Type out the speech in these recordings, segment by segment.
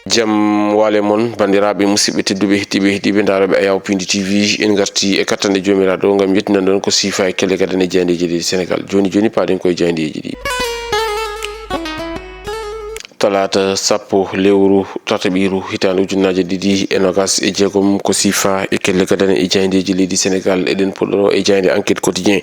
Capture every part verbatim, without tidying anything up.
Jam waale mon, banndiraaɓe, musidɓe tedduɓe, heɗtiiɓe, heɗtiiɓe, ndaarooɓe Ayaw Pindi T V. En ngarti e kattanɗe Joomiraaɗo ngam yettinan ɗon ko siifa e kelle gadane e jaayndeeji leydi Senegaal. Jooni jooni, paaɗen koye jaayndeeji ɗi. Talaata sappo lewru tataɓiiru hitaande ujunnaaje ɗiɗi e noogaas e jeegom, ko siifa e kelle gadane e jaayndeeji leydi Senegaal. Eɗen puɗɗoroo e jaaynde Enquête Quotidien.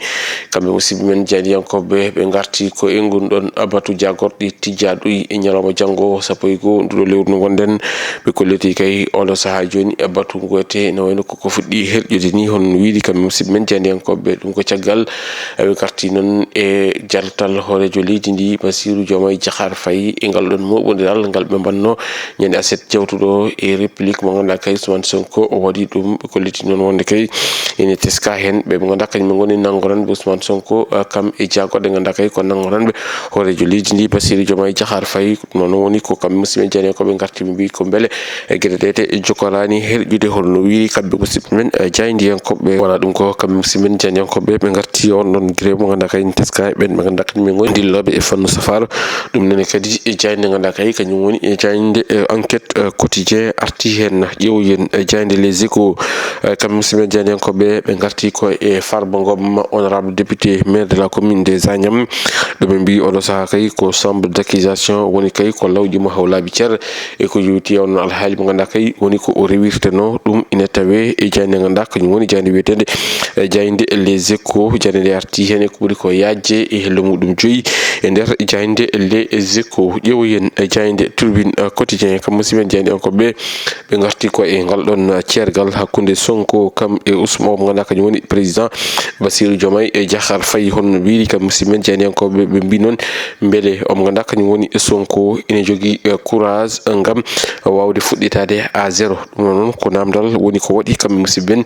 Kamɓe musidɓe men jaayndiyankooɓe, ɓe ngarti ko e ngun ɗon batu jaagorɗi tijjaaɗi e ñalawma janngo, sappo e goo nduɗo lewru ndu ngonɗen. Ɓe kolliti kay oɗo sahaa jooni e batu ngu wiyetee no wayno koko fuɗɗi herƴude ni, hono no wiiri kamɓe musidɓe men jaayndiyankooɓe. Ɗum ko caggal ɓe ngarti noon e jaltal hooreejo leydi ndi, Bassirou Diomaye Diakhar Faye, e ngal ɗon mooɓondiral ngal ɓe mbaɗno ñande aset jawtuɗo e République mo ngannduɗaa kay Ousmane Sonko o waɗi ɗum. Ɓe kolliti noon wonde kay ene teska heen ɓe ɓe ngannduɗaa kañum en ngoni nanngoranɓe Ousmane Sonko, eh, kam e jaagorɗe ngannduɗaa kay ko nanngoranɓe hooreejo leydi ndi, Bassirou Diomaye Diakhar Faye. Ɗum noon woni ko kamɓe musidɓe jaayndiyankooɓe ngarti, ɓe mbiyi ko mbele e geɗe ɗe te jokkoraani herƴude, hono no wiiri kamɓe musidɓe men, eh, jaayndiyankooɓe. Wonaa ɗum ko kamɓe musidɓe men jaayndiyankooɓe ɓe ngarti on ɗon grève mo ngannduɗaa kay ene teska e ɓeen ɓe ngannduɗaa kañum en ngoni dillooɓe e fannu safaara. Ɗum nene kadi e jaaynde ngannduɗaa kay kañum woni e jaaynde, eh, Enquête, eh, Quotidien arti heen. Ƴeewoyen, eh, jaaynde Les Échos, eh, kamɓe musidɓe men jaayndiyankooɓe ɓe ngarti ko e Farba Ngom, honorable député maire de la commune des Agnam. Ɗo ɓe mbiyi oɗo sahaa kay ko chambre d'accusation woni kay ko lawƴi mo hawlaaɓi cer e ko yowiti e on alhaali mo ngannduɗaa kay woni ko o rewirtenoo. Ɗum ina tawee e jaaynde ngannduɗaa kañum woni jaaynde wiyeteende, eh, jaaynde Les Échos. Jaaynde nde arti heen e ko ɓuri ko yaajde e hello muɗum joyi e nder jaaynde Les Échos. Ƴeewoyen, eh, jaaynde Tribune, eh, Quotidien, kamɓe musidɓe men jaayndiyankooɓe ɓe ngarti ko e ngal ɗon ceergal hakkunde Sonko kam e Ousmane, mo ngannduɗaa kañum woni président Bassirou Diomaye e Diakhar Faye. Hono no wiiri kamɓe musidɓe men jaayndiyankooɓe, ɓe mbiyi noon mbele omo ngannduɗaa kañum woni Sonko ina jogii, eh, courage, eh, ngam waawde fuɗɗitaade à zéro. Ɗum noon ko naamndal woni ko waɗi kamɓe musidɓe men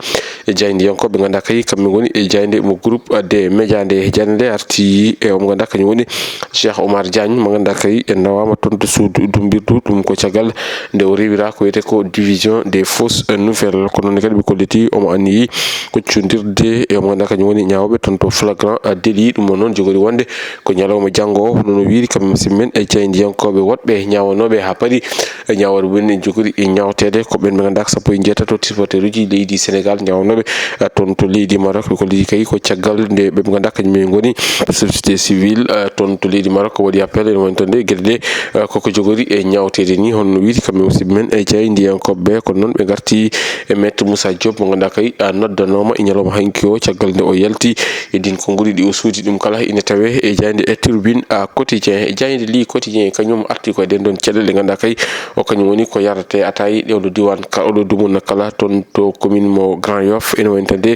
e jaayndiyankooɓe ngannduɗaa kay kamɓe ngoni e jaaynde mo groupe des médias nde. Jaaynde nde arti e omo ngannduɗaa kañum woni Cheikh Oumar Diagne, mo ngannduɗaa kay en nawaama toon to suudu dumbirdu. Ɗum ko caggal nde o rewira ko wiyetee ko division des fausses nouvelles. Ko noon kadi ɓe kolliti omo anniyi huccondirde e omo ngannduɗaa kañum woni ñaawɓe toon to flagrant délit. Ɗum o noon jogori wonde ko ñalawma janngo, hono no wiiri kamɓe musidɓe men e jaayndiyankooɓe woɗɓe ñaawanooɓe haa paari e ñaawre mumen en jogori e ñaawteede ko ɓeen ɓe ngannduɗaa ko sappo e njeetato supporteruuji leydi Senegaal ñaawanooɓe, eh, toon to leydi Maroc. Ɓe kolliti kay ko caggal nde ɓe ngannduɗaa kañum en ngoni société civile, eh, toon to leydi Maroc waɗi appel ene woni toon nde geɗe ɗe, eh, koko jogori e ñaawteede ni, hono no wiiri kamɓe musidɓe men e jaayndiyankooɓe ɓe. Kono noon ɓe ngarti e Maître Moussa Diop mo ngannduɗaa kay, eh, noddanooma e ñalawma hanki o caggal nde o yalti e ɗiin konnguɗi ɗi o suuti. Ɗum kala ina tawee e jaaynde e Tribune, eh, Quotidien. E jaaynde Le Quotidien kañum arti ko e ɗeen ɗon caɗeele ngannduɗaa kay o kañum woni ko yaretee ataay ɗe oɗo diiwaan ka, oɗo dumunna kala toon to commune mo Grand Yoff. Ene woni tan de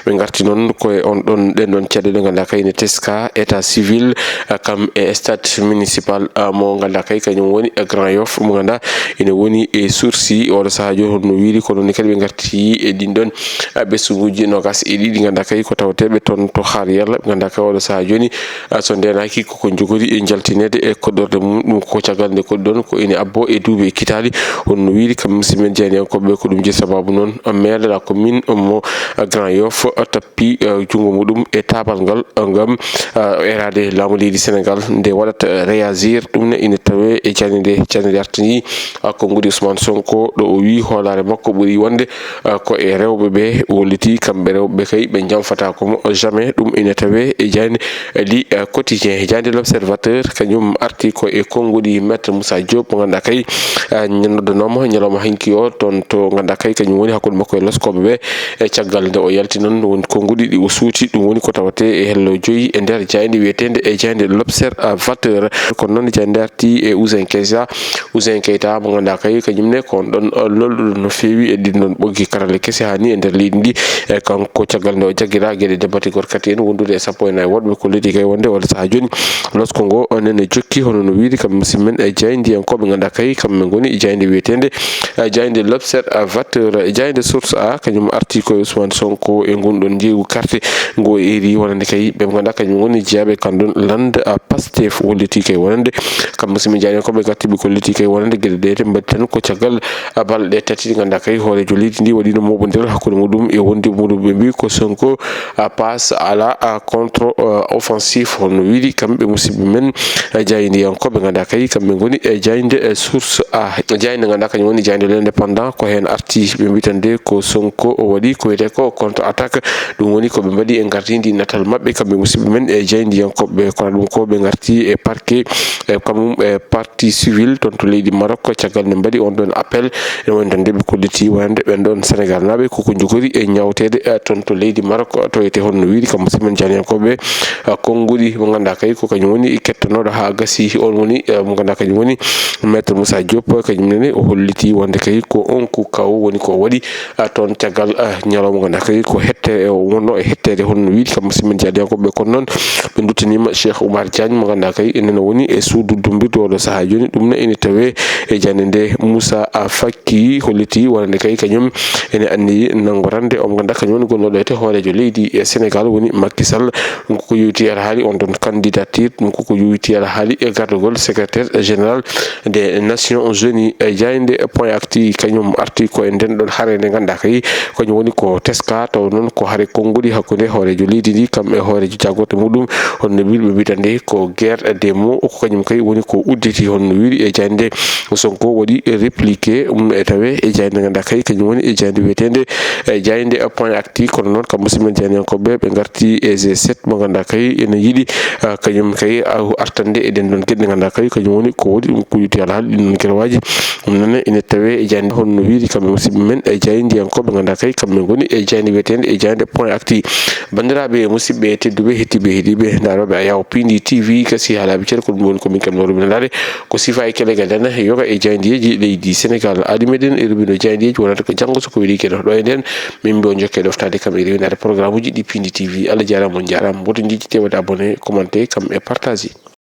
ɓe ngarti noon ko e on ɗon, ɗeen ɗon caɗeele ngannduɗaa kay ene teska état civil, eh, kam e stade municipal, eh, mo ngannduɗaa kay kañum woni e Grand Yoff mo ngannduɗaa ene woni e sursis oɗo sahaa jooni hono no wiiri. Kono ni kadi ɓe ngarti e ɗiin ɗon, eh, ɓesnguuji noogaas e ɗiɗi ngannduɗaa kay ko tawateeɓe toon to Xaar Yalla ɓe ngannduɗaa kay oɗo sahaa jooni, eh, so ndeenaaki koko njogori e njaltineede e koɗɗorɗe mum. Ɗum ko caggal nde koɗi ɗon ko ene abboo e duuɓi e kitaali. Hono no wiiri kamɓe musidɓe men jaayndiyankooɓe ko ɗum jeyi sababu noon maire de la commune mo, eh, Grand Yoff, eh, tappi, eh, junngo muɗum e taabal ngal, eh, ngam, eh, eeraade laamu leydi Senegaal nde waɗata, eh, réagir. Ɗum ne ina tawee e jaaynde nde, jaaynde nde artini, eh, konnguɗi Ousmane Sonko ɗo o wiyi hoolaare makko ɓuri wonde, eh, ko e rewɓe ɓe walliti kamɓe rewɓe ɓe kay ɓe jamfataako mo jamais. Ɗum ina tawee e jaaynde Le Quotidien. Jaaynde L'Observateur kañum arti ko e konnguɗi Maître Moussa Diop mo ngannduɗaa kay, eh, noddanooma ñalawma hanki o toon to ngannduɗaa kay kañum woni hakkunde makko e loskooɓe ɓe. E caggal nde o yalti noon woni konnguɗi ɗi o suuti, ɗum woni ko tawatee e hello joyi e nder jaaynde wiyeteende e jaaynde L'Observateur. Kono noon jaaynde arti e Ouzin Keita, Ouzin Keita mo ngannduɗaa kay kañum ne ko on ɗon, eh, lolɗuɗo no feewi e ɗin ɗon ɓoggi karale kese haa ni e nder leydi ndi. E kanko caggal nde o jaggira geɗe debatigol kadi en wondude e sappo e nayi woɗɓe ko leydi kay wonde oɗo sahaa jooni losko ngo onen e jokki hono no wiiri kamɓe musidɓe men e jaayndiyankooɓe ngannduɗaa kay kamɓe ngoni jaaynde wiyeteende, eh, jaaynde L'Observateur. Jaaynde Source A kañum arti ko e Ousmane Sonko e ngun ɗon njeeygu carte ngo eri wonande kay ɓe ngannduɗaa kañum woni jeyaɓe kan ɗon lande a Pastef. Holliti kay wonande kam musidɓe jaani ko ɓe garti ɓe kolliti kay wonande geɗe ɗe mbaɗi tan ko caggal a balɗe tati ɗe ngannduɗaa kay hooreejo leydi ndi waɗino moɓondiral hakkunde muɗum e wonde muɗum ɓe mbi ko Sonko a passe à la a contre offensive honno wiɗi kamɓe musidɓe men. Jaydiyankoɓe ngannduɗaa kay kamɓe ngoni e jayde source a jayde ngannduɗaa kañum woni jayde l'indépendant ko heen arti ɓe mbitande ko Sonko o waɗi ko wiyetee ko contre attaque. Ɗum woni ko ɓe mbaɗi e gardindi natal maɓɓe kamɓe musidɓe men e jaydiyankoɓe kono ɗum ko ɓe garti e parquet e kamum e parti civil toon to leydi Maroc caggal nde mbaɗi on ɗon appel ene woni tan nde ɓe kolliti wonande ɓen ɗon Sénégal naaɓe koko jogori e ñawteede toon to leydi Maroc. To wiyetee honno wiiri kam musidɓe men jaydiyankoɓe konnguɗi mo ngannduɗaa kay ko kañum woni kettanooɗo haa gasi on woni mo ngannduɗaa kañum woni maître Moussa Diop kañum nene o holliti wonde kay ko on ko kaw woni ko waɗi toon caggal ñalawma ngannduɗaa kay ko hettere e wonno e hettere honno wiɗi kam musidɓe men jaydiyankoɓe kono noon ɓe duttaniima Cheikh Oumar Diagne mo ngannduɗaa kay enen o woni e suudu dumbirdu oɗo sahaa jooni ɗum ne ene tawe e jande nde Moussa Faki holliti wonande kay kañum ene anniyi nanngorande omo ngannduɗaa kañum woni gonnooɗo e hooreejo leydi e Sénégal woni Macky Sall. Ɗum koko yowiti alhaali on ɗon candidature ɗum koko yowiti alhaali e gardagol secrétaire général des Nations Unies e jayde point acti kañum arti ko e nden ɗon hare nde ngannduɗaa kay kañum woni ko teska taw noon ko hare konnguɗi hakkunde hooreejo leydi ndi kam e hooreejo jagorte muɗum honno wiɗi ɓe mbitande ko guerre des mots ko kañum kay woni ko udditi honno wiɗi e jayde Sonko waɗi répliqué um e tawe e jayde ngannduɗaa kay kañum woni e jayde wiyetende e jayde point acti kono noon kam musidɓe men jaydiyankoɓe ɓe garti e g sept mo ngannduɗaa kay ene yiɗi kañum kay artande e ɗen ɗon geɗe ngannduɗaa kay kañum woni ko waɗi ɗum ko yowiti alhaali ɗin ɗon gerewaji ɗum noon ene tawe e jayde honno wiiri kamɓe musidɓe men e jaydiyankoɓe ngannduɗaa kay kamɓe ngoni e jayde wiyetende e jayde point acti. Banndiraaɓe musidɓe tedduɓe hettiɓe heɗiiɓe ndarooɓe a yaw pindi tv kasi haalaaɓe ceer ko ɗum woni komin kam lowruɓe nanaade ko sifa e kelegal dana yoga e jayndiyeeji leydi Sénégal aadi meɗen e rubino jayndiyeeji wonata ko janngo so ko weli keɗo ɗo e nden min mbiyo jokke ɗoftaade kam e rewinaade programme uji ɗi pindi tv. Allah jaaraama on jaaraama mboto jejjite waɗa abonné commenté kam e partage.